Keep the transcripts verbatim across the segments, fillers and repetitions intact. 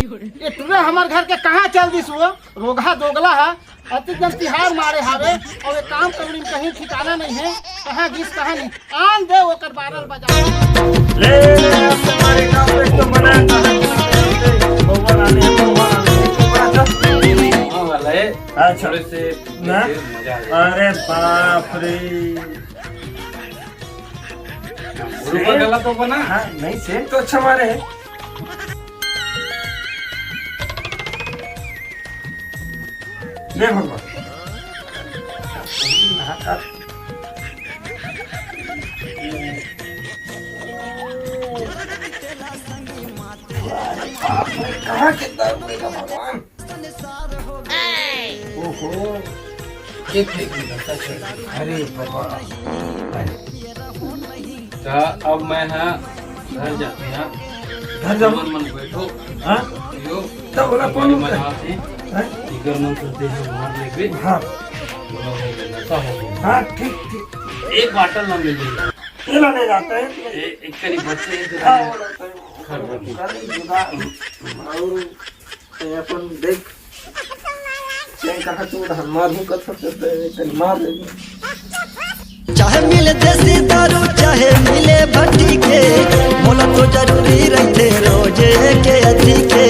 ये टुरा हमर घर के कहाँ चल दिस वो? रोगहा दोगला है, अति जन तिहार मारे हावे, और ये काम कौड़ी में कहीं ठिकाना नहीं है, कहाँ गिस कहाँ नहीं। आन दे ओकर बारल बजा। ले, हमारे गांव में तो मना है, बउआ लाने हैं, बउआ लाने हैं। हाँ, वाला है। अच्छा। थोड़े से ना? मजा आ जाएगा। अरे बाप रे। ऊपर गला तो बना। हाँ, नहीं, सेंट तो अच्छा मारे है। ले भगवान। कहाँ के दर्द देगा भगवान? ओहो, के फेंक दिया, सच है। अरे बाबा। त अब मैं हा घर जाते हैं। घर जाओ। मन मन बैठो। हाँ? यो, तब बोला कौन मन होता है? आते हैं। हाँ? इधर मन करते हैं, मार लेके। हाँ। बोला हो गया, नशा हो गया। हाँ, ठीक, ठीक। एक बाटल ना मिल रही। ये ना ले जाते हैं। ए-, एक करीब बच्चे हैं, हाँ, बोला तो है। घर रखो। घर जुगाड़। और ते अपन देख, ते कहा तू उधार मार हूँ, कथा करते हैं, कहीं मार लेंगे। चाहे मिले देसी दारू, चाहे मिले भट्टी के, मोला तो जरूरी रहते रोजे के अथी के।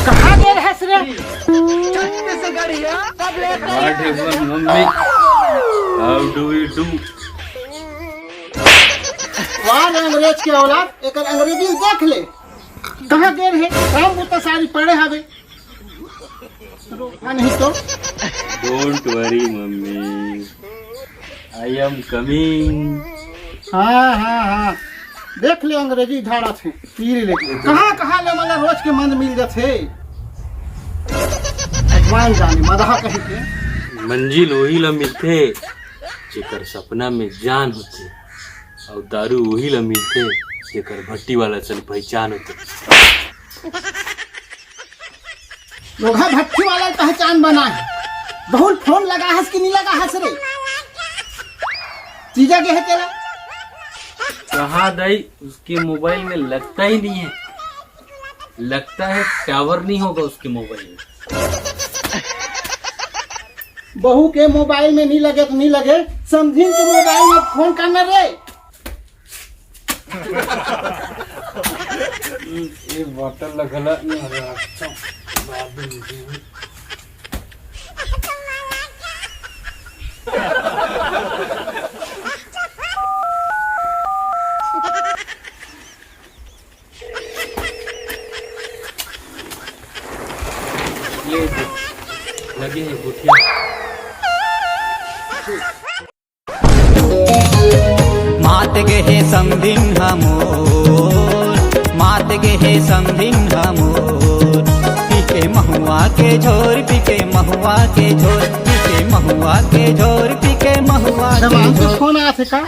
कहाँ गेल हस रे? What happened, mummy? How do you do? वाह रे अंग्रेज के औलाद, एकर अंग्रेजी देख ले। कहाँ गेल हे? काम बुता सारी पड़े हवे। रोका नहीं तो। Don't worry, mummy. I am coming। हाँ, हाँ, हाँ। देख ले अंग्रेजी झाड़त हे, पीरी लेके। कहाँ, कहाँ ले मला रोज के मंद मिल जाथे। भगवान जाने, मदहा कहीं के। मंजिल वही ला मिलथे, जेकर सपना में जान होथे, अउ दारू वही ला मिलथे, जेकर भट्टी वाला सन पहचान होथे। लोहा भट्टी वाला पहचान बना है। बहुत फोन लगा हस कि नहीं लगा हस रे? तीजा के है तेरा? कहा दाई, उसके मोबाइल में लगता ही नहीं है। लगता है टावर नहीं होगा उसके मोबाइल में। बहू के मोबाइल में नहीं लगे तो नहीं लगे, समधिन के मोबाइल में फोन करना रे। ये बॉटल लगला नहीं हो रहा। अच्छा, बाद में देंगे। ये दे, लगे हैं गुठिया। मात गे हे समधिन हमोर, मात गे हे समधिन हमोर। पीके महुआ के झोर, पीके महुआ के झोर, पीके महुआ के झोर, पीके महुआ के झोर। फोन आथे का?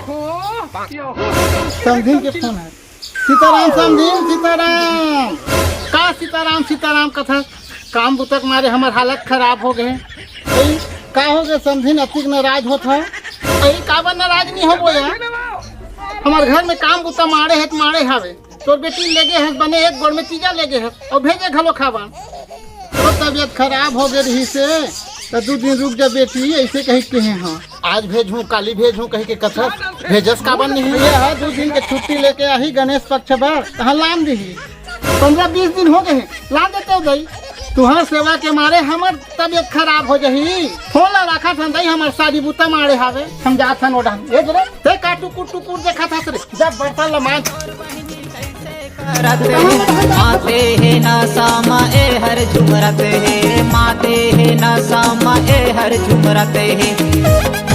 समधिन के फोन है। सीताराम समधिन, सीताराम। का सीताराम, सीताराम कथा? काम बुता के मारे हमर हालत खराब हो गए। अई, का हो गए समधिन, अतिक नाराज होत हो? अई, काबर नाराज नहीं होबो यार? हमर घर में काम बुता माड़े हे त माड़े हावे। तोर बेटी लेगे हस बने एक गोड़ में तीजा लेगे हस अउ भेजे घलो खावन। तोर तबियत खराब हो गए रही से त दू दिन रुक जा बेटी, ऐसे कही कहे हाँ। आज भेजहूँ, काली भेजहूँ कहि के कथस, भेजस काबर नहीं? ये हा दू दिन के छुट्टी लेके आही गणेश पक्ष बर, तहाँ लान दिही। पंद्रह बीस दिन हो गए हैं, लान देते हो दई। तुहार सेवा के मारे हमर तबियत खराब हो जही। फोन ला रखा था दई, हमर सारी बुता मारे हावे, हम जात हन ओढ़न। ये जरे, ते का टुकुर टुकुर देखा था रे, जब बर्तन ला मांज। माते हे ना सामा ए हर झुमरत हे, माते हे ना सामा ए हर झुमरत हे।